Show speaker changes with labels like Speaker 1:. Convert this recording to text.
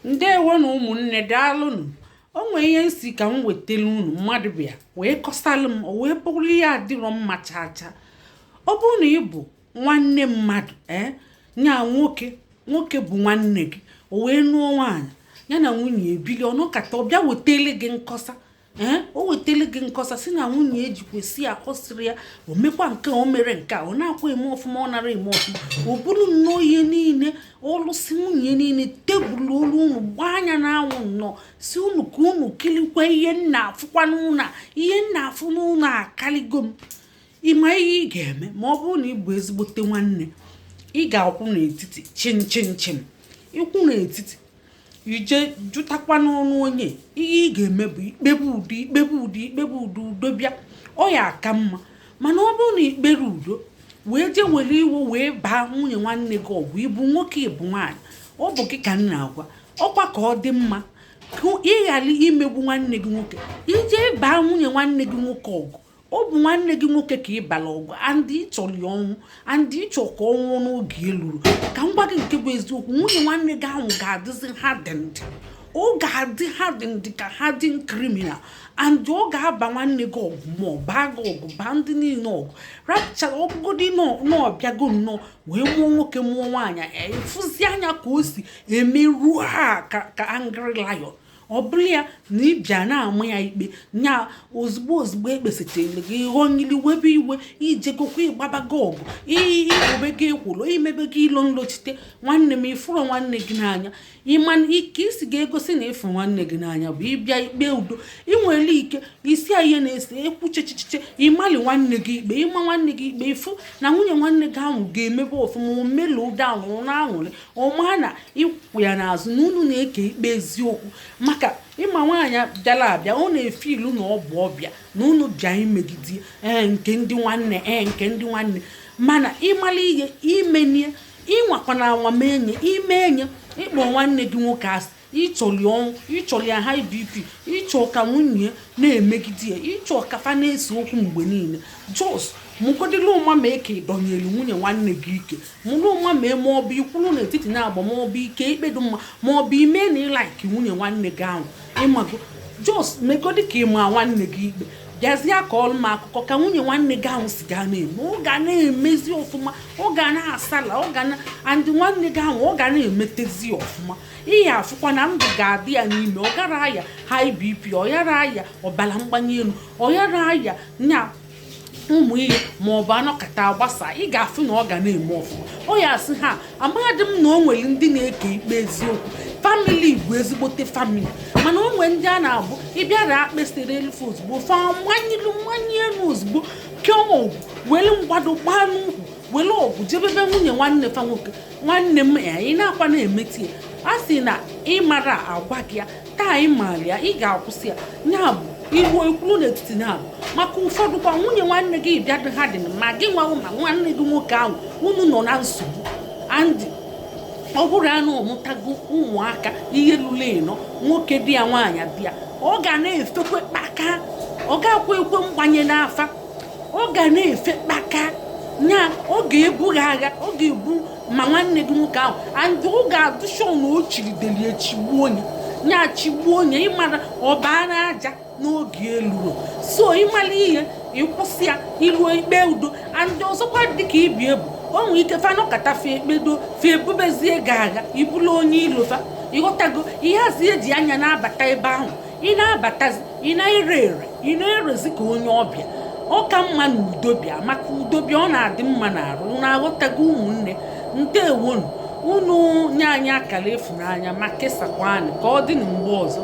Speaker 1: Ndewonụ ụmụnne, daalụnụ. O nwee ihe m sị ka m wetara unu. Mmadụ bịa wee kọsalụ m, o wee bụrụ ihe adịrọ mma chaa chaa. Ọ bụrụ na ị bụ nwanne mmadụ, ee, nya nwoke, nwoke bụ nwanne gị, o wee nụọ nwaanyị, ya na nwunye ebili, ọnọkata ọ bịa wetele gị nkọsa, ee, o wetele gị nkọsa si na nwunye ejikwesị ya, kọsịrị ya, o mekwa nke o mere, nke a ọ na-akwa eme ọfụma, ọ nara eme ọfụma, o buru nnọọ ihe niile ọlụsị nwunye niile tebụl olu unu gbaa anya n'anwụ nnọọ, si unu ka unu kilikwa ihe nna afụkwa n'ụlọ a, ihe nna afụ n'ụlọ a akaligo m. Ịma ihe ị ga-eme ma ọ bụrụ na ị bụ ezigbote nwanne? Ị ga-akwụ n'etiti chin chin chin, ịkwụ n'etiti, ije jụtakwa n'ọnụ onye. Ihe ị ga-eme bụ ikpebe udo, ikpebe udo, ikpebe udo, udo bịa, ọ ya aka mma. Mana ọ bụrụ na ikpere udo wee jee were iwe wee baa nwunye nwanne gị ọgwụ, ịbụ nwoke, ịbụ nwaanyị, ọ bụ gị ka m na-agwa ọkwa, ka ọ dị mma ka ị ghara imegbu nwanne gị nwoke. Ije baa nwunye nwanne gị nwoke ọgụ, ọ bụ nwanne gị nwoke ka ị bara ọgụ, and ịchọrọ ya ọnwụ, and ịchọ ka ọ nwụọ n'oge eluru. Ka m gwa gị nke bụ eziokwu, nwunye nwanne gị ahụ ga-adịzi hardened, ọ ga-adị hardened ka hardened criminal, and ọ ga-aba nwanne gị ọgụ, ma ọ baa gị ọgụ, baa ndị niile ọgụ rapchara. Ọbụgodi n'ọbịago nnọọ wee mụọ nwoke, mụọ nwaanyị, efụzi anya ka o si emeru ha ka angry lion. Ọ bụrụ ya na ịbịa na-ama ya ikpe nya, ozugbo ozugbo ekpesịtara gị, ghọnyili webe iwe, ijegokwa ịgbabago ọgụ, ikpobego ekworo, imebego ilo nlochite. Nwanne m, ịfụrụ nwanne gị n'anya, ịma ike isi ga-egosi na ịfụ nwanne gị n'anya bụ ịbịa ikpe udo. Ị nwere ike isi a ihe na-ese ekwuchechichiche, ịmali nwanne gị ikpe, ịma nwanne gị ikpe, ịfụ na nwunye nwanne gị ahụ ga-emebe ọfụma, omelu ụda ahụ na-aṅụrị ọma na ịkwụ ya n'azụ na unu na-eke ikpe eziokwu. Maka ịma nwaanyị bịara abịa, ọ na-efe ilu na ọ bụ ọbịa na unu bịa imegide, ee, nke ndị nwanne, ee, nke ndị nwanne. Mana ịmala ihe imenie, ịnwakwana anwa enye ime enye ịkpọ nwanne gị nwoke asị, ịchọli ọnwụ, ịchọli ya high BP, ịchọ ka nwunye na-emegide ya, ịchọ ka fa na-ese okwu mgbe niile. Just mụgodịla ụma mee ka ịdọnyere nwunye nwanne gị ike, mụrụ ụma mee, ma ọ bụ ikwuru n'etiti na-agba, ma ọ bụ ike ikpe dị mma, ma ọ bụ ime na ị like nwunye nwanne gị ahụ. Ịmago, just megodi ka ịma nwanne gị ikpe, bịazie ka ọrụ m akụkọ ka nwunye nwanne gị ahụ si ga na-eme. Ọ ga na-emezi ọfụma, ọ ga na-asala, ọ ga na and nwanne gị ahụ ọ ga na-emetezi ọfụma. Ihe afụkwa na ndụ ga-adị ya n'ime, ọ gara aya high BP, ọ yara aya ọbara mgbanye elu, ọ yara aya nya ụmụ ihe, ma ọ bụ anọkata agbasa. Ị ga-afụ na ọ ga na-eme ọfụma. Ọ ya asị ha, amaghadị m na o nwere ndị na-eke ikpe eziokwu. Family bụ ezigbote family, mana o nwere ndị a na-abụ ịbịara akpesịrị elufe ozugbo, fa manyelu mmanye elu ozugbo, kee ọgwụ, were mgbado gbaa n'ukwu, were ọgwụ jebebe nwunye nwanne fa nwoke. Nwanne m ya, ị na-akwa na-emeti ya, a sị na ịmara agwa gị ya taa, ị maara ya, ị ga-akwụsị ya. Ya bụ igbo ekwuru n'etiti na-abụ maka ụfọdụ kwa nwunye nwanne gị bịa dị ha dị ma gị nwa ma nwanne gị nwoke ahụ, unu nọ na nsogbu. And ọ bụrụ anụ ọmụtago ụmụaka ihe lụrụ ịnọ, nwoke di ya, nwaanyị di ya, ọ ga na-efekwe kpaka, ọ ga-akwa ekwe mgbanye n'afa, ọ ga na-efe kpaka nya, ọ ga-ebu gị agha, ọ ga-ebu ma nwanne gị nwoke ahụ, and ọ ga-adụ sure na o chirideli echigbuo onye nya, chigbuo onye. Ịmara ọ baa n'aja n'oge eluro. So ịmara ihe, ịkwụsị ya, iruo ikpe udo. And ọzọkwa, dịka ibi ebu, o nwere ike fa nọkọta, fa ekpedo, fa ebubezie gị agha, ibulu onye ilo fa. Ịghọtago? Ihe hazi eji anya na-abata ebe ahụ ị na-abatazi, ị na-ere ere, ị na-erezi ka onye ọbịa. Ọ ka mma na udo bịa, maka udo bịa, ọ na-adị mma n'arụ. Na-aghọtago ụmụnne? Ndewonu. Unu nye anyị akara ịfụnanya ma kesakwa anyị ka ọ dị na mgbe ọzọ.